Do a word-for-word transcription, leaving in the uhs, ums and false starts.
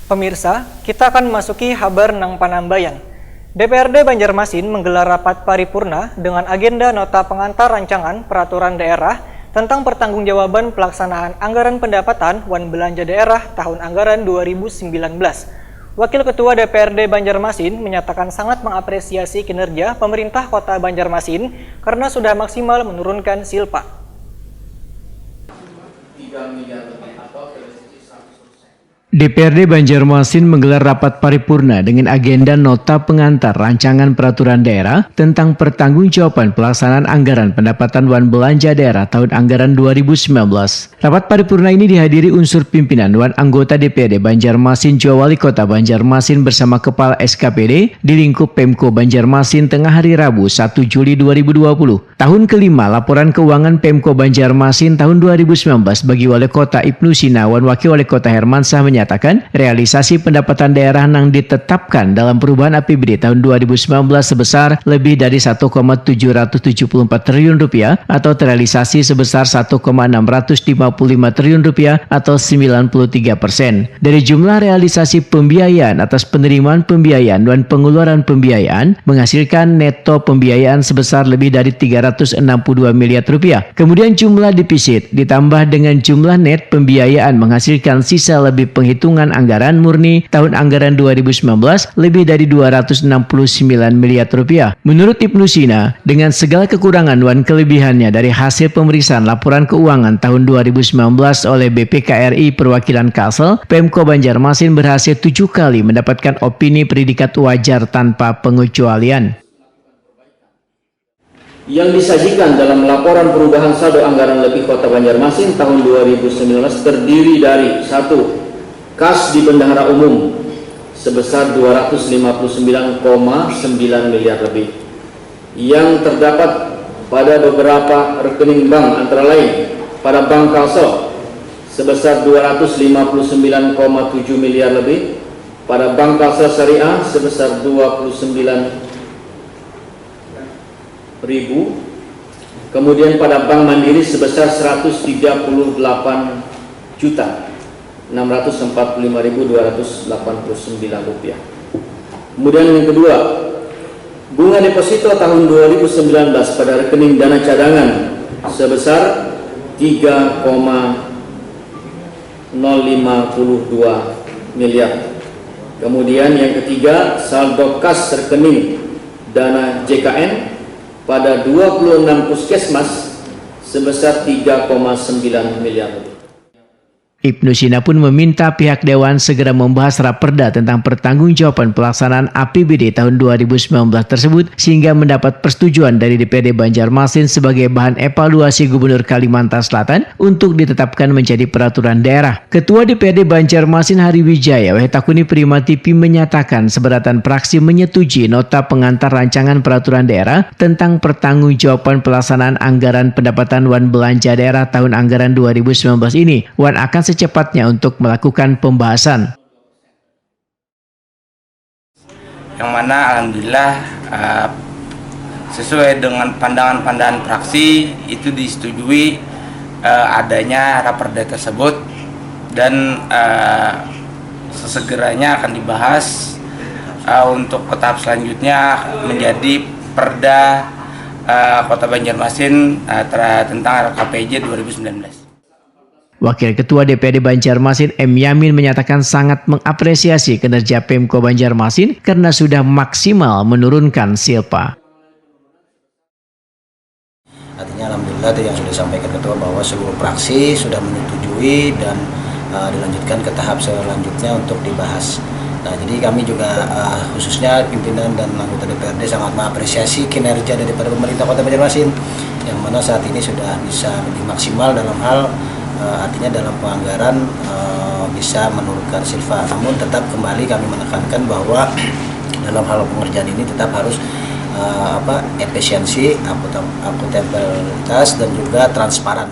Pemirsa, kita akan memasuki habar nang panambayan. D P R D Banjarmasin menggelar rapat paripurna dengan agenda nota pengantar rancangan peraturan daerah tentang pertanggungjawaban pelaksanaan anggaran pendapatan wan belanja daerah tahun anggaran dua ribu sembilan belas. Wakil Ketua D P R D Banjarmasin menyatakan sangat mengapresiasi kinerja pemerintah Kota Banjarmasin karena sudah maksimal menurunkan silpa. D P R D Banjarmasin menggelar rapat paripurna dengan agenda nota pengantar rancangan peraturan daerah tentang pertanggungjawaban pelaksanaan anggaran pendapatan wan belanja daerah tahun anggaran dua ribu sembilan belas. Rapat paripurna ini dihadiri unsur pimpinan wan anggota D P R D Banjarmasin jua Wali Kota Banjarmasin bersama Kepala S K P D di lingkup Pemko Banjarmasin tengah hari Rabu satu Juli dua ribu dua puluh. Tahun kelima laporan keuangan Pemko Banjarmasin tahun dua ribu sembilan belas bagi Wali Kota Ibnu Sina wan Wakil Wali Kota Hermansyah menyatakan realisasi pendapatan daerah nang ditetapkan dalam perubahan A P B D tahun dua ribu sembilan belas sebesar lebih dari satu koma tujuh ratus tujuh puluh empat triliun rupiah atau terrealisasi sebesar satu koma enam ratus lima puluh lima triliun rupiah atau sembilan puluh tiga persen. Dari jumlah realisasi pembiayaan atas penerimaan pembiayaan dan pengeluaran pembiayaan menghasilkan neto pembiayaan sebesar lebih dari tiga ratus enam puluh dua miliar rupiah. Kemudian jumlah defisit ditambah dengan jumlah net pembiayaan menghasilkan sisa lebih penghitungan anggaran murni tahun anggaran dua ribu sembilan belas lebih dari dua ratus enam puluh sembilan miliar rupiah. Menurut Ibnu Sina, dengan segala kekurangan dan kelebihannya dari hasil pemeriksaan laporan keuangan tahun dua ribu sembilan belas oleh B P K R I Perwakilan Kalsel, Pemko Banjarmasin berhasil tujuh kali mendapatkan opini predikat wajar tanpa pengecualian. Yang disajikan dalam laporan perubahan saldo anggaran lebih Kota Banjarmasin tahun dua ribu sembilan belas terdiri dari satu. Kas di bendahara umum sebesar dua ratus lima puluh sembilan koma sembilan miliar lebih yang terdapat pada beberapa rekening bank antara lain pada Bank Kalsel sebesar dua ratus lima puluh sembilan koma tujuh miliar lebih, pada Bank Kalsel Syariah sebesar dua puluh sembilan ribu, kemudian pada Bank Mandiri sebesar seratus tiga puluh delapan juta enam ratus empat puluh lima ribu dua ratus delapan puluh sembilan rupiah. Kemudian yang kedua, bunga deposito tahun dua ribu sembilan belas pada rekening dana cadangan sebesar tiga koma nol lima puluh dua miliar. Kemudian yang ketiga, saldo kas rekening dana J K N pada dua puluh enam puskesmas sebesar tiga koma sembilan miliar rupiah. Ibnu Sina pun meminta pihak Dewan segera membahas raperda tentang pertanggungjawaban pelaksanaan A P B D tahun dua ribu sembilan belas tersebut sehingga mendapat persetujuan dari D P R D Banjarmasin sebagai bahan evaluasi Gubernur Kalimantan Selatan untuk ditetapkan menjadi peraturan daerah. Ketua D P R D Banjarmasin Hari Wijaya weh takuni Prima T V menyatakan seberatan praksi menyetujui nota pengantar rancangan peraturan daerah tentang pertanggungjawaban pelaksanaan anggaran pendapatan wan belanja daerah tahun anggaran dua ribu sembilan belas ini wan akan secepatnya untuk melakukan pembahasan. Yang mana alhamdulillah uh, sesuai dengan pandangan-pandangan praksi itu disetujui uh, adanya raperda tersebut dan uh, sesegeranya akan dibahas uh, untuk tahap selanjutnya menjadi perda uh, Kota Banjarmasin uh, tentang R K P J dua ribu sembilan belas. Wakil Ketua D P R D Banjarmasin M Yamin menyatakan sangat mengapresiasi kinerja Pemko Banjarmasin karena sudah maksimal menurunkan silpa. Artinya alhamdulillah itu yang sudah disampaikan Ketua bahwa seluruh fraksi sudah menyetujui dan uh, dilanjutkan ke tahap selanjutnya untuk dibahas. Nah, jadi kami juga uh, khususnya pimpinan dan anggota D P R D sangat mengapresiasi kinerja daripada pemerintah Kota Banjarmasin yang mana saat ini sudah bisa lebih maksimal dalam hal uh, artinya dalam penganggaran uh, bisa menurunkan silpa. Namun tetap kembali kami menekankan bahwa dalam hal pengerjaan ini tetap harus uh, apa efisiensi, akuntabilitas dan juga transparan.